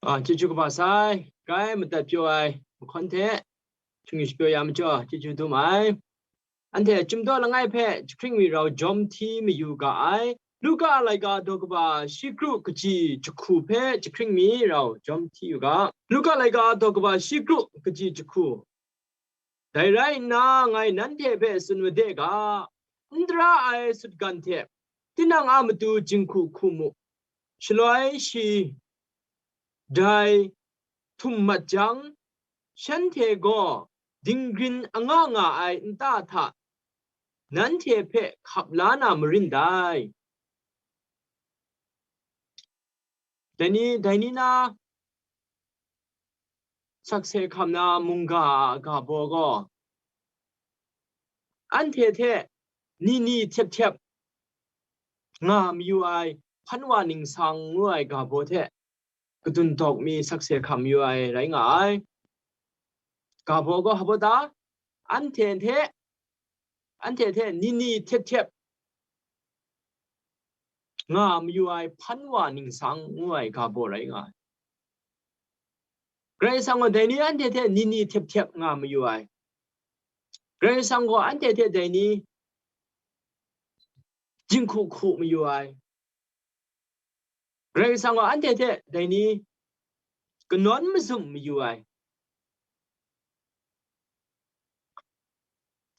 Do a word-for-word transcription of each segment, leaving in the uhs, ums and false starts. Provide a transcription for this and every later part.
Ah, chyeju kaba sai, grai madat pyaw ai mahkawn hte, shingyu shapyaw ya majaw, chyeju dum ai. Anhte chyum daw langai hpe jahkring mi rau jawm hti mayu ga ai. Luka laika daw kaba shi kru kaji jahku hpe jahkring mi rau jawm hti yu ga. Luka laika daw kaba shi kru kaji jahku. Dai rai nna, ngai nanhte hpe tsun made ga, n tara ai sutgan hte tinang a matu jinghku hku mu. Shaloi shi dai htum mat jang, shanhte gaw dinggrin anga nga ai nta hta nanhte hpe hkap la na marin dai. Dai ni, dai ni na sakse hkam na mungga a ga baw gaw, anhte hte ni ni htep htep nga mayu ai hpan wa ningsang ngu ai ga baw hte kadun dawk mi sakse hkam yu ai rai nga ai. Ga baw gaw hpa baw ta? Anhte hte, anhte hte ni ni htep htep nga mayu ai hpan wa ningsang ngu ai ga baw rai nga ai. Karai Kasang gaw dai ni anhte hte ni ni htep htep nga mayu ai. Karai Kasang gaw anhte hte dai ni jinghku hku mayu ai. Karai Kasang gaw anhte hte dai ni kanawn mazum mayu ai.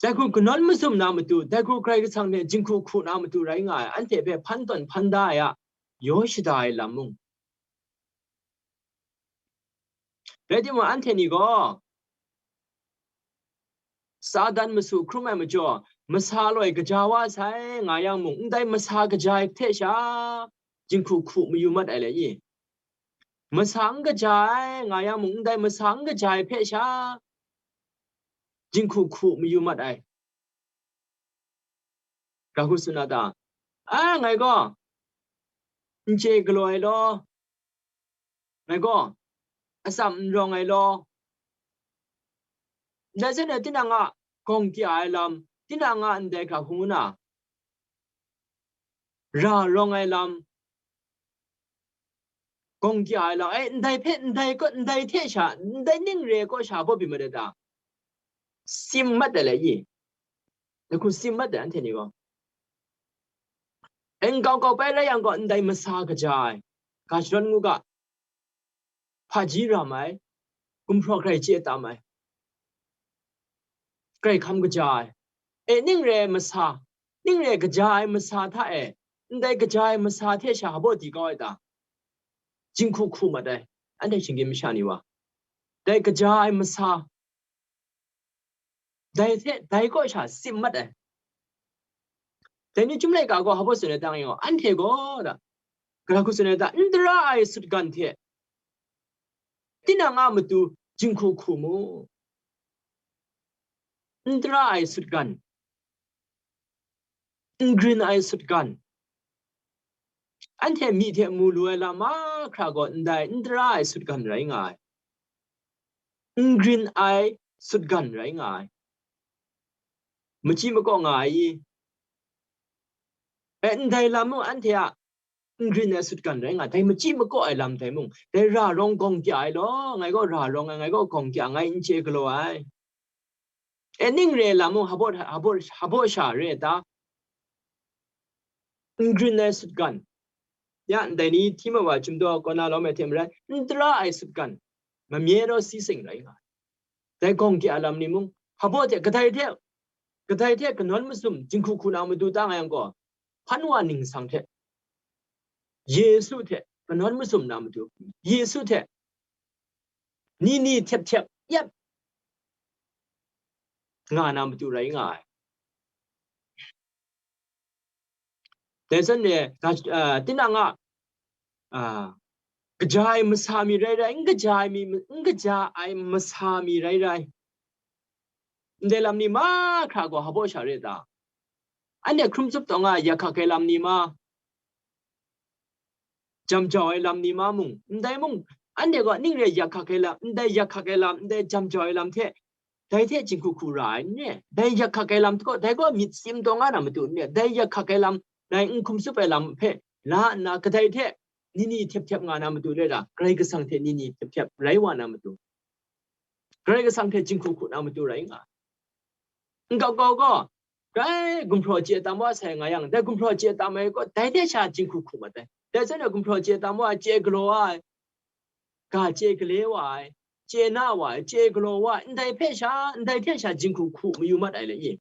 Dai hku kanawn mazum na matu, dai hku Karai Kasang hte jinghku hku na matu rai nga ai, anhte hpe hpan tawn hpan da ai a, yaw shada ai lam mung. Rai timung, anhte ni gaw Satan masu hkrum ai majaw, masa loi kaja wa sai nga yang mung, ndai masa kaja ai hte sha jinghku hku mayu mat ai le i? Masa n kaja ai nga yang mung, ndai masa n kaja ai hpe sha jinghku hku mayu mat ai. Ga hku tsun na ta? A, ngai gaw n chye galaw ai law, ngai gaw atsam n rawng ai law, ndai hte na tinang a gawng kya ai lam, tinang a ndai ga hku ngu na ra rawng ai lam, gawng kya ai lam, e, ndai hpe, ndai kaw, ndai hte sha, ndai ning re kaw sha baw byin mat ai ta? Sim mat ai le i? Dai hku sim mat ai anhte ni gaw. E, nkau kau pai rai yang gaw, ndai masa kaja ai, ga shadawn ngu ga, hpaji ram ai, gumhpraw hkrai chye tam ai, hkrai hkam kaja ai, e, ning re ai masa, ning re ai kaja ai masa hta e, ndai kaja ai masa hte sha hpa baw di kau ai ta? Jinghku hku mat ai, anhte shinggyim masha ni wa. Dai kaja ai masa, dai hte, dai kaw sha sim mat ai. Dai ni chyum laika gaw hpa baw tsun ai ta nga yang gaw, anhte gaw da, gara hku tsun ai ta, n tara ai sutgan hte tinang a matu jinghku hku mu. N tara ai sutgan, n grin ai sutgan, anhte myi hte mu lu ai lam mahkra gaw ndai n tara ai sutgan rai nga ai, n grin ai sutgan rai nga ai, machyi makaw nga ai i? E, ndai lam mung anhte a n grin ai sutgan rai nga, dai machyi makaw ai lam dai mung, dai ra rawng gawng kya ai law, ngai gaw ra rawng ai, ngai gaw gawng kya, ngai n chye galaw ai. E, ning re ai lam mung, hpa baw, hpa baw, hpa baw sha re ai ta? N grin ai sutgan. Ya, ndai ni hti mat wa, chyum daw kaw na lawm ai hte maren, n tara ai sutgan, mamye raw si sing rai nga ai. Dai gawng kya ai lam ni mung, hpa baw hte, kadai hte, kadai hte kanawn mazum jinghku hku na matu ta nga yang gaw, hpan wa ningsang hte, Yesu hte kanawn mazum na matu, Yesu hte ni ni htep htep yep nga na matu rai nga ai. Dai zawn e, ga, ah, tinang a, ah, kaja ai masa mi rai rai, n kaja ai mi, n kaja ai masa mi rai rai, ndai lam ni mahkra gaw hpa baw sha re ta? Anhte hkrum tsup taw nga ai yak hkak ai lam ni ma, jam jau ai lam ni ma mung, ndai mung, anhte gaw ning re yak hkak ai lam, ndai yak hkak ai lam, ndai jam jau ai lam hte, dai hte jinghku hku ra ai n re? Dai yak hkak ai lam gaw, dai gaw myit tsim taw nga na matu n re? Dai yak hkak ai lam, dai n hkum tsup ai lam hpe la nna, kadai hte ni ni htep htep nga na matu rai ta, Karai Kasang hte ni ni htep htep rai wa na matu, Karai Kasang hte jinghku hku na matu rai nga. Nkau kau gaw, dai gumhpraw chye tam wa sai nga yang, dai gumhpraw chye tam ai gaw, dai hte sha jinghku hku mat ai. Dai zawn e gumhpraw chye tam wa ai, chye galaw wa ai, ga chye gale wa ai, chye na wa ai, chye galaw wa ai, ndai hpe sha, ndai hte sha jinghku hku mayu mat ai le i.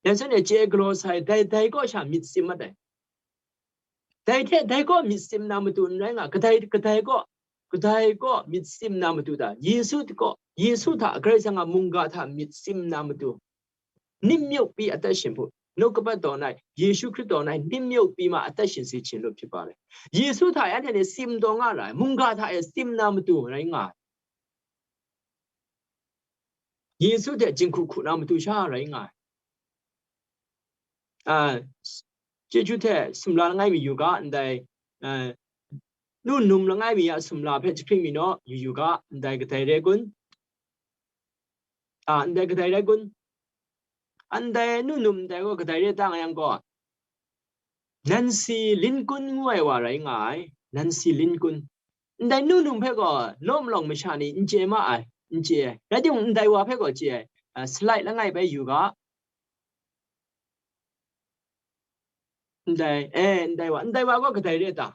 Dai zawn e chye galaw sai, dai, dai kaw sha myit tsim mat ai. Dai hte, dai kaw myit tsim na matu n rai nga, kadai, kadai kaw, kadai kaw myit tsim na matu ta, Yesu kaw, Yesu hta, Karai Kasang a mungga hta myit tsim na matu, နှစ်မြုပ်ပြီး အသက်ရှင်ဖို့, နှုတ်ကပတ်တော်၌ ယေရှုခရစ်တော်၌ နှစ်မြုပ်ပြီးမှ အသက်ရှင်စေခြင်းလို့ ဖြစ်ပါတယ်။ ယေရှု hta e anhte ni tsim taw nga ra ai, mungga hta e tsim na matu rai nga ai. Yesu hte jinghku hku na matu sha rai nga ai. A, chyeju hte sumla langai mi yu ga, ndai, a, nu num langai mi a sumla hpe jahpring mi naw, yu yu ga, ndai kadai rai kun? A, ndai kadai rai kun? Ndai nu num ndai gaw kadai rai ta nga yang gaw, Nancy Linkun ngu ai wa rai nga ai. Nancy Linkun. Ndai nu num hpe gaw law malawng masha ni n chye ma ai, n chye ai. Rai timung, ndai wa hpe gaw chye ai. A, slide langai bai yu ga. Ndai, e, ndai wa, ndai wa gaw kadai re ta?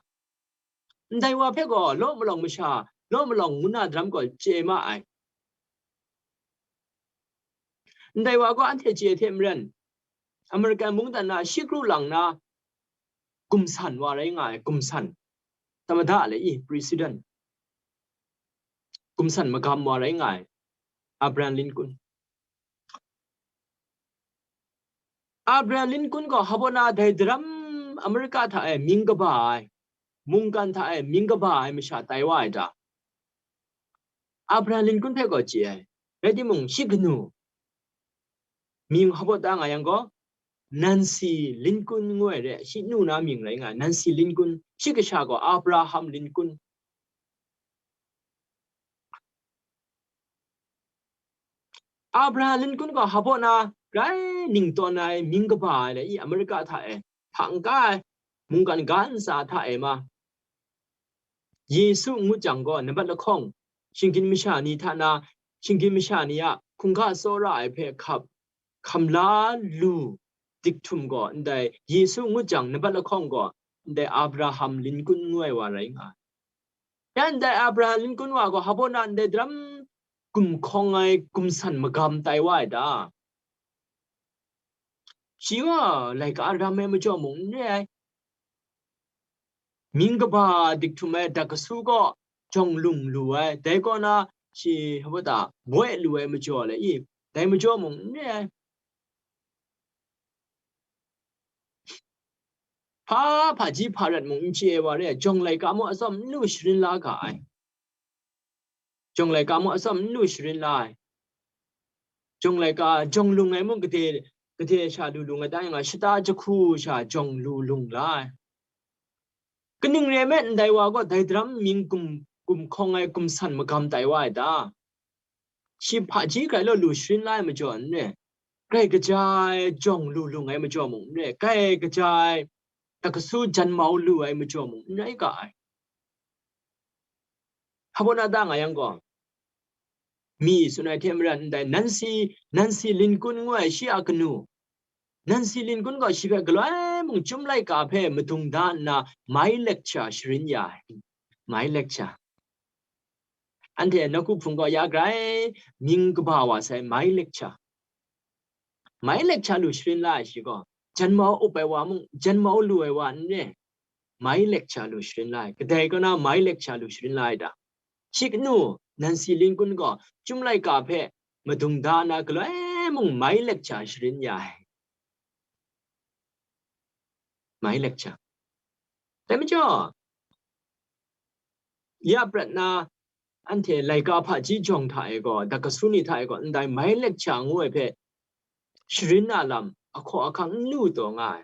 Ndai wa hpe gaw law malawng masha, law malawng ngu na daram gaw chye ma ai. Ndai wa gaw anhte chye hte maren, American mungdan na shi kru lang na gumsan wa rai nga ai, gumsan. Tamada le i, president. Gumsan magam wa rai nga ai, Abraham Lincoln. Abraham Lincoln gaw hpabawna dai daram America hta e mying kaba ai, mungkan hta e mying kaba ai masha tai wa ai ta? Abraham Lincoln hpe gaw chye ai. Rai timung, shi kanu mying hpawt da nga yang gaw, Nancy Lincoln ngu ai re, shi nu na mying rai nga ai, Nancy Lincoln. Shi kasha gaw Abraham Lincoln. Abraham Lincoln gaw hpabawna grai ningtawn ai, mying kaba ai le i, America hta e hpa n-ga ai, mungkan ga ntsa hta e ma, Yesu ngut jang gaw, nambat lahkawng, shinggyim masha ni hta na, shinggyim masha ni a hkungga tsawra ai hpe hkap, hkam la lu dik htum gaw, ndai Yesu ngut jang, nambat lahkawng gaw, ndai Abraham Lincoln ngu ai wa rai nga ai. Ya ndai Abraham Lincoln wa gaw hpabawna ndai daram gumhkawng ai gumsan magam tai wa ai ta? Shi gaw laika ram ai majaw mung n re ai. Mying kaba dik htum ai dak kasu gaw jawng lung lu ai, dai kaw na shi hpawt da boi lu ai majaw le i, dai majaw mung n re ai. Hpa hpaji hpa rat mung n chye ai wa re ai, jawng laika mung atsawm n lu sharin la ga ai. Jawng laika mung atsawm n lu sharin la ai. Jawng laika, jawng lung ai mung gade, gade sha lu lung ai ta nga, shata jahku sha jawng lu lung la ai. Kaning re ai me, ndai wa gaw dai daram mying gum, gumhkawng ai gumsan magam tai wa ai ta? Shi hpaji grai law lu sharin la ai majaw n re, grai kaja ai jawng lu lung ai majaw mung n re, grai kaja ai dak kasu jan mau lu ai majaw mung n rai ga ai. Hpabawna da nga yang gaw, mi tsun ai hte maren ndai Nancy, Nancy Lincoln ngu ai shi a kanu, Nancy Lincoln gaw shi hpe galoi mung chyum laika hpe madung da nna mai lecture sharin ya ai. Mai lecture. Anhte nawku hpung gaw ya grai mying kaba wa sai, mai lecture. Mai lecture lu sharin la ai shi gaw, jan mau up ai wa mung, jan mau lu ai wa n re, mai lecture lu sharin la ai. Kadai kaw na mai lecture lu sharin la ai ta? Shi kanu, Nancy Lincoln gaw chyum laika hpe madung da na galoi mung mai lecture sharin ya ai. Mai lecture. Dai majaw, ya prat na anhte laika hpaji jawng hta e gaw, dak kasu ni hta e gaw, ndai mai lecture ngu ai hpe sharin na lam ahkaw ahkang n lu taw nga ai.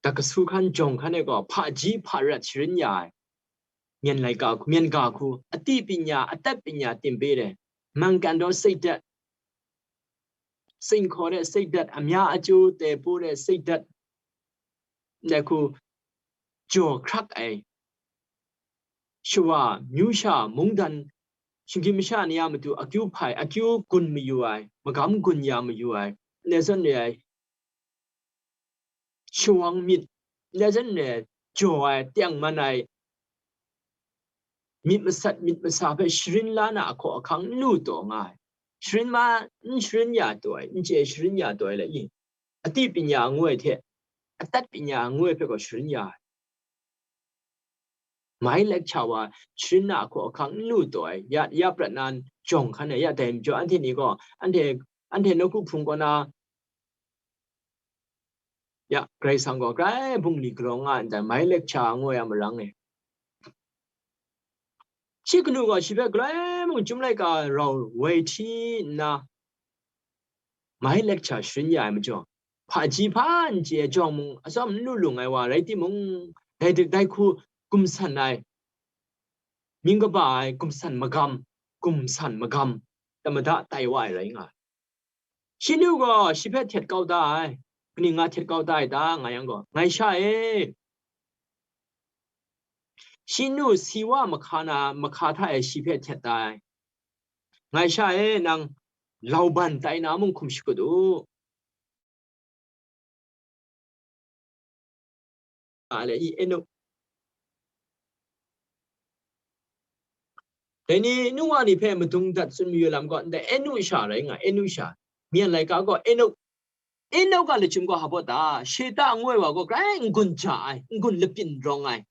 Dak kasu hkan jawng hkan e gaw, hpaji hparat sharin ya ai. Myen laika hku, myen ga hku, a ti panya, a tat panya, သင်ပေးတယ်။ မှန်ကန်သောစိတ်ဓာတ်၊ စိန်ခေါ်တဲ့စိတ်ဓာတ်၊ အများအကျိုးတည်ပိုးတဲ့စိတ်ဓာတ်၊ ndai hku jaw hkrak ai shawa, myu sha, mungdan, shinggyim masha ni a matu akyu hpai, akyu gun mayu ai, magam gun ya mayu ai, ndai zawn re ai, shawang myit, ndai zawn re ai, jaw ai, tengman ai, myit masat, myit masa hpe sharin la na ahkaw ahkang n lu taw nga ai. Sharin ma, n sharin ya taw ai, n chye sharin ya taw ai le i, ati panya ngu ai hte, atat panya ngu ai hpe gaw sharin ya ai. Mai lecture wa sharin na ahkaw ahkang n lu taw ai, ya, ya prat na jawng hkan ai, ya dai majaw anhte ni gaw, anhte, anhte nawku hpung kaw na, ya, Karai Kasang gaw grai bungli galaw nga ai ndai, mai lecture ngu ai a marang e. Shi kanu gaw shi hpe galoi mung chyum laika rau woi hti nna, mai lecture sharin ya ai majaw, hpaji hpa n chye ai jawng mung, atsawm n lu lung ai wa rai timung, dai, dai hku gumsan ai, mying kaba ai gumsan magam, gumsan magam, tamada tai wa ai rai nga ai. Shi nu gaw shi hpe htet kau da ai. Kaning nga htet kau da ai ta, nga yang gaw, ngai sha e, shi nu si wa mahka na, mahka hta e shi hpe htet da ai. Ngai sha e, nang lauban tai na mung hkum shakut u. A le i, Enok. Dai ni nu wa ni hpe madung dat tsun mayu lam gaw, ndai Enok sha rai nga, Enok sha. Myen laika gaw Enok. Enok a lachyum gaw hpa baw ta, Sheta ngu ai wa gaw grai n-gun ja ai, n-gun lapyin rawng ai.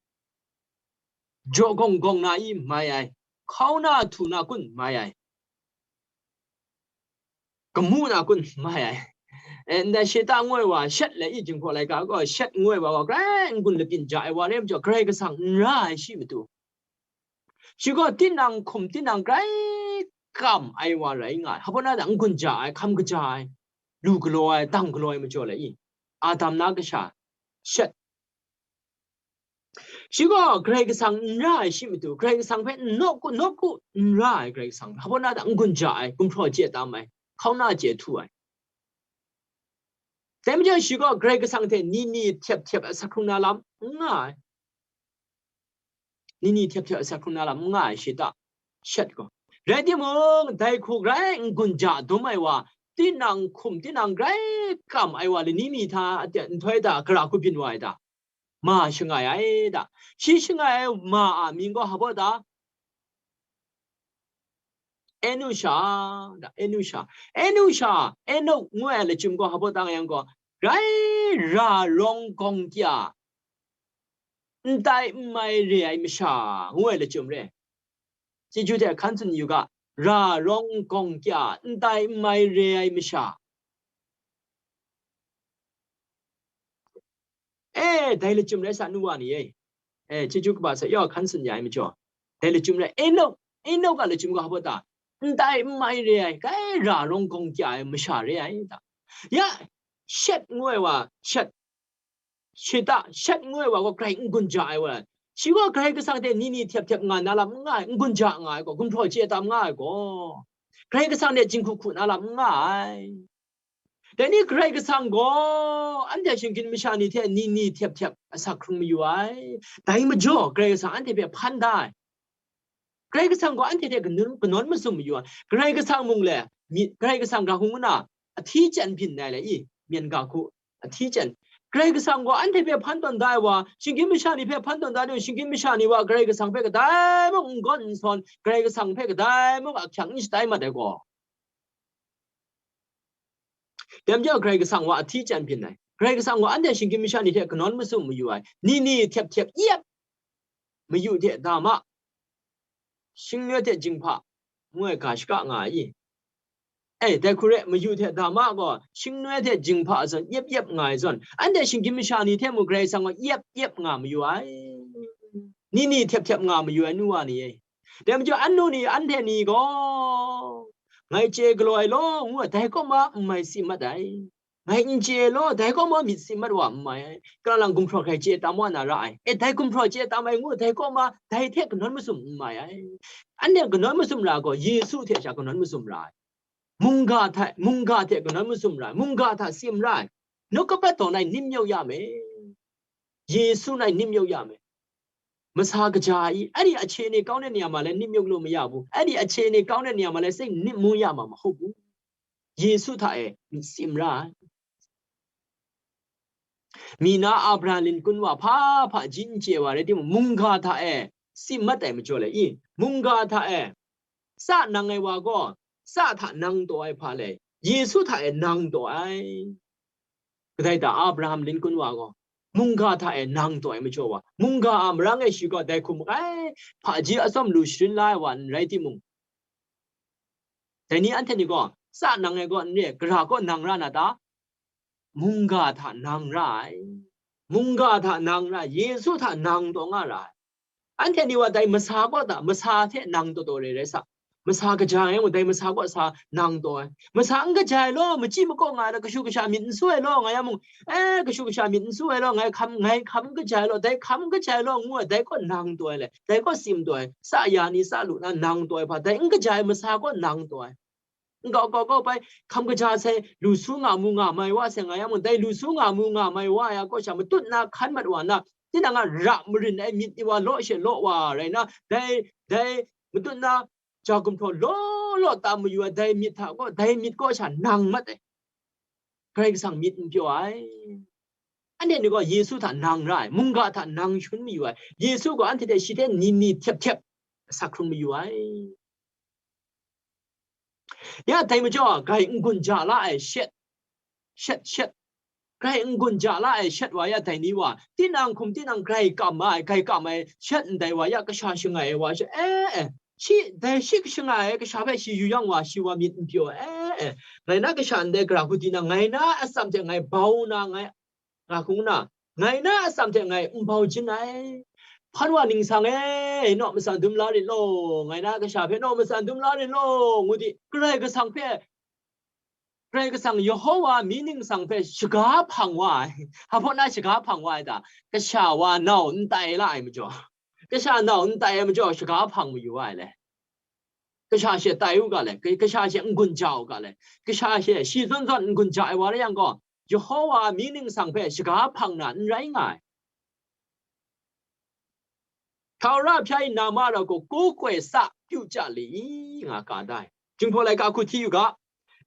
Jaw gawng gawng na i mai ai, hkau na htu na kun mai ai, kamu na kun mai ai. E, ndai Sheta ngu ai wa, Shet le i, Jinghpaw laika gaw Shet ngu ai wa gaw grai n-gun lapyin ja ai wa rai majaw, Karai Kasang n ra ai shi matu, shi gaw tinang hkum tinang grai kam ai wa rai nga ai. Hpa baw na ta, n-gun ja ai, hkam kaja ai, lu galaw ai, dang galaw ai majaw le i, Adam na kasha, Shet. Shi gaw Karai Kasang n ra ai shi matu, Karai Kasang hpe n nawku, nawku n ra ai Karai Kasang, hpa baw na ta, n-gun ja ai, gumhpraw chye tam ai, hkau na chye htu ai. Dai majaw shi gaw Karai Kasang hte ni ni htep htep a asak hkrung na lam n nga ai. Ni ni htep htep a asak hkrung na lam n nga ai Sheta, Shet gaw. Rai timung, dai hku grai n-gun ja dum ai wa, tinang hkum tinang grai kam ai wa, lani mi hta a nhtoi hta gara hku byin wa ai ta? Ma shangai ai ta? Shi shangai ai ma a mying gaw hpa baw ta? Enusha, da, Enusha. Enusha, Enok ngu ai lachyum gaw hpa baw ta nga yang gaw, grai ra rawng gawng kya, n tai n mai re ai masha ngu ai lachyum re. Chyeju hte hkan tsun yu ga, ra rawng gawng kya, n tai n mai re ai masha. E, dai lachyum rai sa, nu wa ni e. E, chyeju kaba sa yaw hkan tsun ya ai majaw, dai lachyum rai, Enok, Enok a lachyum ga hpa ta? N tai n mai re ai, grai ra rawng gawng kya ai masha re ai ta? Ya, Shet ngu ai wa, Shet, Sheta, Shet ngu ai wa gaw grai n-gun ja ai wa, shi gaw Karai Kasang hte ni ni htep htep nga na lam n nga ai, n-gun ja nga ai gaw, gumhpraw chye tam nga ai gaw, Karai Kasang hte jinghku hku na lam n nga ai. Dai ni Karai Kasang gaw anhte shinggyim masha ni hte ni ni htep htep asak hkrung mayu ai. Dai majaw Karai Kasang anhte hpe hpan da ai. Karai Kasang gaw anhte hte kanawn, kanawn masum mayu ai. Karai Kasang mung le, myit, Karai Kasang ga hkung nna, ahti chyan byin ai le i, myen ga hku, ahti chyan. Karai Kasang gaw anhte hpe hpan tawn da ai wa, shinggyim masha ni hpe hpan tawn da ai, shinggyim masha ni wa Karai Kasang hpe kadai mung n gawn n sawn, Karai Kasang hpe kadai mung ahkyang n shatai mat ai gaw, dai majaw Karai Kasang wa ahti chyan byin ai. Karai Kasang gaw anhte shinggyim masha ni hte kanawn masum mayu ai. Ni ni htep htep yep, mayu hte dama, shingnoi hte jinghpa ngu ai ga shaka nga ai i? E, dai hku re, mayu hte dama gaw shingnoi hte jinghpa zawn yep yep nga ai zawn, anhte shinggyim masha ni hte mung Karai Kasang gaw yep yep nga mayu ai. Ni ni htep htep nga mayu ai, nu wa ni e. Dai majaw, anu ni, anhte ni gaw, ngai chye galaw ai law, ngu ai, dai kaw ma n mai si mat ai. Ngai n chye law, dai kaw ma myit si mat wa n mai ai. Kalang lang gumhpraw hkrai chye tam wa na ra ai. E, dai gumhpraw chye tam ai ngu, dai kaw ma, dai hte kanawn masum n mai ai. Anhte kanawn masum ra gaw, Yesu hte sha kanawn masum ra ai. Mungga hta, mungga hte kanawn masum ra ai. Mungga hta sim ra ai. Nawku kaba tawn ai nim yau ya me. ယေရှု၌နစ်မြုပ်ရမယ်။ မဆာကကြာအံ၊ အဲ့ဒီအခြေအနေကောင်းတဲ့နေရာမှာလည်းနစ်မြုပ်လို့မရဘူး။ အဲ့ဒီအခြေအနေကောင်းတဲ့နေရာမှာလည်းစိတ်နစ်မူရမှာမဟုတ်ဘူး။ ယေရှုထက် မီးနာအာဗြဟံလင်ကွန်းဝါဖာဖာကြီးကျယ်ဝါတဲ့ဒီမုန်ဂါထက် စီမတ်တိုင်မကျော်လေအင်းမုန်ဂါထက် စနံၣ်ဝါကော စထက်နံၣ်တိုင်ဖာလေယေရှုထက်နံၣ်တိုင် ကဒိုက်တာအာဗြဟံလင်ကွန်းဝါကော မုန်ဂါထက်နံၣ်တိုင်မကျော်ဝါမုန်ဂါအမရံငယ်ရှိကောတိုင်ခုမကဲ ဖာကြီးအစောမ်လူရှင်လာဝါရိုက်တိမုန် တိုင်နီအန်ထနီကော စနံၣ်ကောနေကရာကောနံၣ်ရနာတာ မုန်ဂါထက်နံၣ်ရ မုန်ဂါထက်နံၣ်ရယေရှုထက်နံၣ်တိုင်ငါရ အန်ထနီဝါတိုင်မဆာကောတာ မဆာထက်နံၣ်တိုင်တိုင်ရဲရဲစ မဆာကကြာရင်တိုင်မဆာကောစနံၣ်တိုင် မဆာအင်ကကြာလောမကြည့်မကောငါရကရှုကရှာမြင့်စွဲလောငါရမုန် အဲကရှုကရှာမြင့်စွဲလောငါခမ်ငါခမ်ကကြာလောတိုင်ခမ်ကကြာလောငူတိုင်ကောနံၣ်တိုင်လေတိုင်ကောစီမတိုင် စယာနီစလူနာနံၣ်တိုင်ဖာတိုင်အင်ကကြာမဆာကောနံၣ်တိုင် ငကောကောကောပိုင်ခမ်ကကြာဆဲလူဆူငါမူငါမိုင်ဝါဆဲငါရမုန်တိုင်လူဆူငါမူငါမိုင်ဝါရကောစမတုတ်နာခမ်းမတ်ဝါနာ ဒီနငါရမရင်အဲမြင့်ဝါလောရှဲလောဝါရနာတိုင်တိုင်မတုတ်နာ ကြာကွန်ထရိုလောလောတာမယူအဒိုင်မြစ်ထကောဒိုင်မြစ်ကောရှာနံမတ်အဲ ကရိုင်ကဆံမြစ်ပြောအဲ အန်တဲ့နေကောယေရှုထနံရမုန်ဂါထနံရှင်မယူအဲယေရှုကအန်တဲ့ရှိတဲ့နီနီထျက်ထျက်အစခရုံမယူအဲ ရတိုင်မကျော်ဂိုင်ငွန်ကြလာအဲရှက်ရှက်ရှက် ဂိုင်ငွန်ကြလာအဲရှက်ဝါရတိုင်နီဝါတင်းနံခုမ်တင်းနံဂိုင်ကမ်မအဲဂိုင်ကမ်အဲရှက်န်တိုင်ဝါရကရှာရှငိုင်အဲဝါရှက်အဲအဲ shi dai shi kasha nga ai kasha hpe shi yu yang wa shi wa myit n pyaw ai, ngai na kasha ndai gara hku di na ngai na atsam hte ngai bau na ngai, nga hkung na, ngai na atsam hte ngai n bau jin ai. Hpan wa ningsang e, naw matsan dum la rit law, ngai na kasha hpe naw matsan dum la rit law, ngu di, Karai Kasang hpe, Karai Kasang Yehowa mi ningsang hpe shaga hpang wa ai, hpa na shaga hpang wa ai ta, kasha wa nau n tai la ai majaw, kasha nau n tai ai majaw, shaga hpang mayu wa ai le. Kasha she tai u ga le, kasha she n-gun ja u ga le, kasha she shi zawn zawn n-gun ja ai wa rai yang gaw, Yehowa mi ningsang hpe shaga hpang na n rai nga ai. Hkau ra hpya i na ma rau gaw, ko koi sa pyu ja li i, nga ka da ai. Jinghpaw laika hku hti yu ga,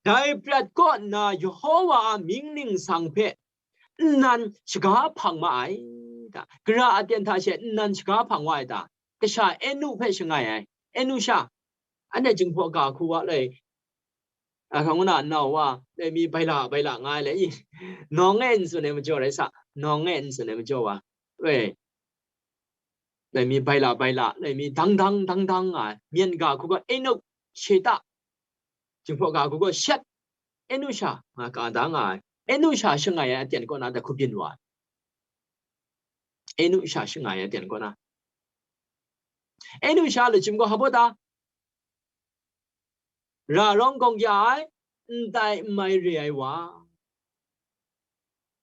dai prat kaw nna Yehowa a mying ningsang hpe nnan shaga hpang ma ai ta? Gara aten hta she nnan shaga hpang wa ai ta? Kasha Enu hpe shangai ai. Enu sha, anhte Jinghpaw ga hku wa loi, a, hkang na nau wa, loi mi bai la, bai la nga ai le i, nawng e n tsun ai majaw rai sa, nawng e n tsun ai majaw wa, loi, loi mi bai la, bai la, loi mi dang dang, dang dang nga ai, myen ga hku gaw Enu, Sheta, Jinghpaw ga hku gaw Shet, Enu sha, nga ka da nga ai. Enu sha shangai ai aten kaw na da hku byin wa ai. Enu sha shangai ai aten kaw na. Enu sha lachyum gaw hpa baw ta? Ra rawng gawng ya ai, n tai n mai re ai wa.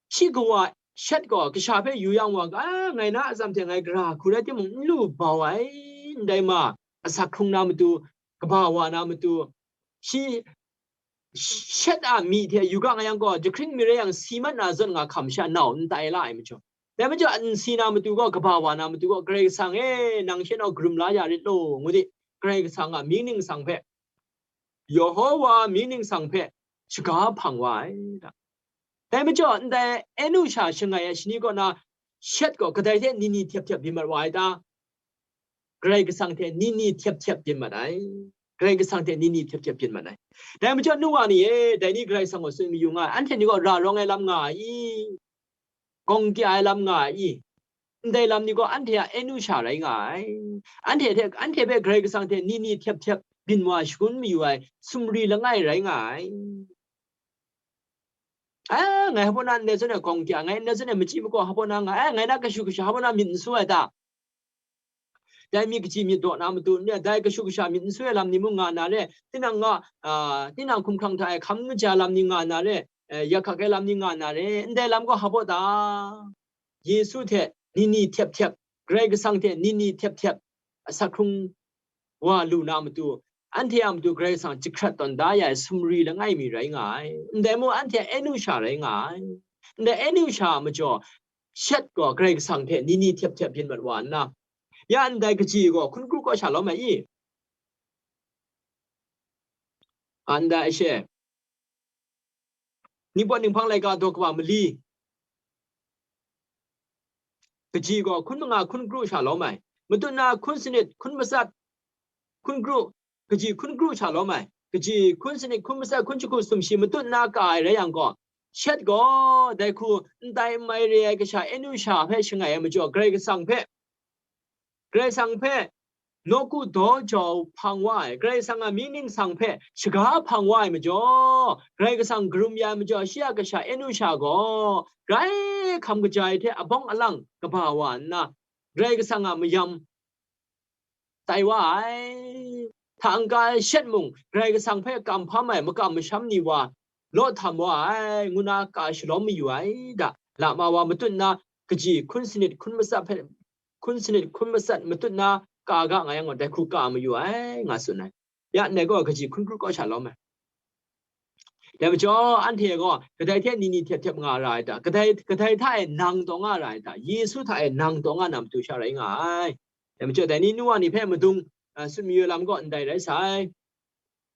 Shi kawa Shet gaw kasha hpe yu yang wa, a, ngai na atsam hte ngai gara hku rai timung, n lu bau ai, ndai ma, asak hkrung na matu, kaba wa na matu, shi, Shet a myi hte yu ga nga yang gaw, jahkring mi rai yang, si mat na zawn nga hkam sha nau n tai la ai majaw, dai majaw, n si na matu gaw, kaba wa na matu gaw, Karai Kasang e, nang she nau karum la ya rit law, ngu di, Karai Kasang a mying ningsang hpe, Yehowa mying ningsang hpe shaga hpang wa ai ta. Dai majaw, ndai Enu sha shangai ai shani kaw na, Shet gaw kadai hte nini tyep tyep byin mat wa ai ta? Karai Kasang hte nini tyep tyep byin mat ai. Karai Kasang hte nini tyep tyep byin mat ai. Dai majaw, nu wa ni e, dai ni Karai Kasang gaw tsun mayu nga ai, anhte ni gaw ra rawng ai lam nga ai i, gawng kya ai lam nga ai i, ndai lam ni gaw anhte a Enu sha rai nga ai. Anhte hte, anhte hpe Karai Kasang hte nini tyep tyep byin wa shagun mayu ai sumri langai rai nga ai. A, ngai hpa na ndai zawn e gawng kya, ngai ndai zawn e machyi makaw hpa na nga, a, ngai na kashu kasha hpa na myit n su ai ta? Dai myit kaji myit daw na matu, dai kashu kasha myit n su ai lam ni mung nga na re, tinang nga, a, tinang hkumhkrang hta e hkam kaja lam ni nga na re, e, yak hkak ai lam ni nga na re, ndai lam gaw hpa baw ta? Yesu hte nini tyep tyep, Karai Kasang hte nini tyep tyep, asak hkrung wa lu na matu, anhte a matu Karai Kasang jahkrat tawn da ya ai sumri langai mi rai nga ai. Ndai mung anhte a Enu sha rai nga ai. Ndai Enu sha a majaw, shet gaw Karai Kasang hte ni ni htep htep byin mat wa nna, ya ndai kaji gaw hkun kru kaw sha lawm ai i? Ndai a she, Ningpawt Ninghpang laika daw kaba mali, kaji gaw hkun manga hkun kru sha lawm ai. Matut na hkun sanit, hkun matsat, hkun kru, kaji hkun kru sha lawm ai. Kaji hkun sanit, hkun matsat, hkun jahku sumshi matut na ka ai rai yang gaw, shet gaw dai hku ndai n mai re ai kasha enu sha hpe shangai ai majaw, Karai Kasang hpe, Karai Kasang hpe nawku daw jau hpang wa ai, Karai Kasang a mying ningsang hpe shaga hpang wa ai majaw, Karai Kasang karum ya ai majaw, shi a kasha enu sha gaw grai hkam kaja ai hte abawng alang kaba wa nna, Karai Kasang a mayam tai wa ai. Hta n-ga ai shet mung, Karai Kasang hpe kam hpam ai makam masham ni wa law htam wa ai, ngu na ka shalawm mayu ai da. Lama wa matut na kaji hkun sanit hkun matsat hpe, hkun sanit hkun matsat matut na ka ga nga yang gaw, dai hku ka mayu ai, nga tsun ai. Ya ndai gaw kaji hkun kru kaw sha lawm ai. Dai majaw, anhte gaw kadai hte ni ni htep htep nga ra ai ta? Kadai, kadai hta e nang taw nga ra ai ta? Yesu hta e nang taw nga na matu sha rai nga ai. Dai majaw, dai ni nu wa ni hpe madung, a, tsun mayu ai lam gaw ndai rai sai.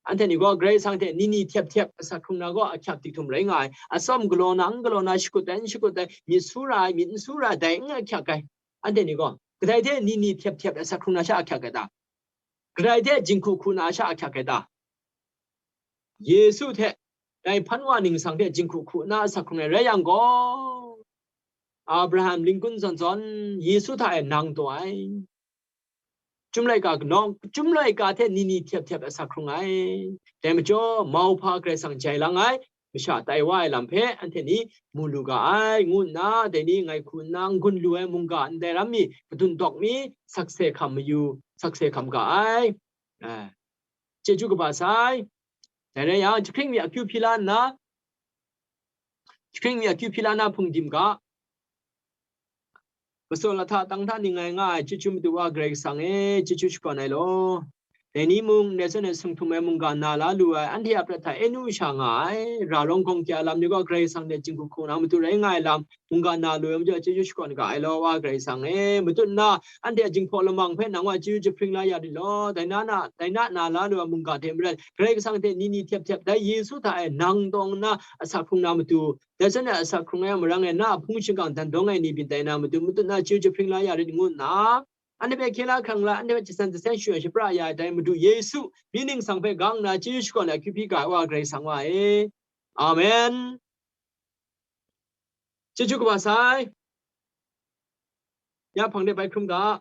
Anhte ni gaw Karai Kasang hte ni ni htep htep asak hkrung na gaw ahkyak dik htum rai nga ai. Atsawm galaw na, n galaw na, shakut ai, n shakut ai, myit su ra ai, myit n su ra ai, dai n ahkyak ai. Anhte ni gaw kadai hte ni ni htep htep asak hkrung na sha ahkyak ai ta? Kadai hte jinghku hku na sha ahkyak ai ta? Yesu hte dai hpan wa ningsang hte jinghku hku na asak hkrung ai rai yang gaw, Abraham lingkun zawn zawn Yesu hta e nang taw ai. Chyum laika kanawng, chyum laika hte ni ni htep htep asak hkrung ai. Dai majaw, mauhpa Karai Kasang jai lang ai, masha tai wa ai lam hpe anhte ni mu lu ga ai, ngu nna, dai ni ngai hku nna n-gun lu ai mungga ndai ram mi, madun dawk mi, sakse hkam mayu, sakse hkam ga ai. Ai. Chyeju kaba sai. Dai rai yang, jahkring mi akyu hpyi la nna, jahkring mi akyu hpyi la nna hpung dim ga. Masaw lahta tang hta ning ngai nga ai chyeju Madu wa Karai Kasang e, chyeju shakawn ai law. Dai ni mung, ndai zawn e sung htum ai mungga na la lu ai, anhte a prat hta e nu sha nga ai, ra rawng gawng kya lam ni gaw Karai Kasang hte jinghku hku na matu rai nga ai lam, mungga na lu ai majaw chyeju shakawn ga ai law, wa Karai Kasang e, matut nna, anhte a jinghpaw lamang hpe nang wa chyeju jahpring la ya rit law, dai na na, dai na na la lu ai mungga hte maren, Karai Kasang hte ni ni htep htep, dai Yesu hta e nang taw nna asak hkrung na matu, dai zawn e asak hkrung ai a marang e na a hpung shingkang dan dawng ai ni byin tai na matu, matut nna chyeju jahpring la ya rit ngu nna, anhte hpe hkye la hkrang la, anhte hpe jasan jasen shachyoi shapra ya ai dai Madu Yesu mying ningsang hpe gang nna chyeju shakawn ai akyu hpyi ga ai wa Karai Kasang wa e. Amen. Chyeju kaba sai. Ya hpang de bai hkrum ga.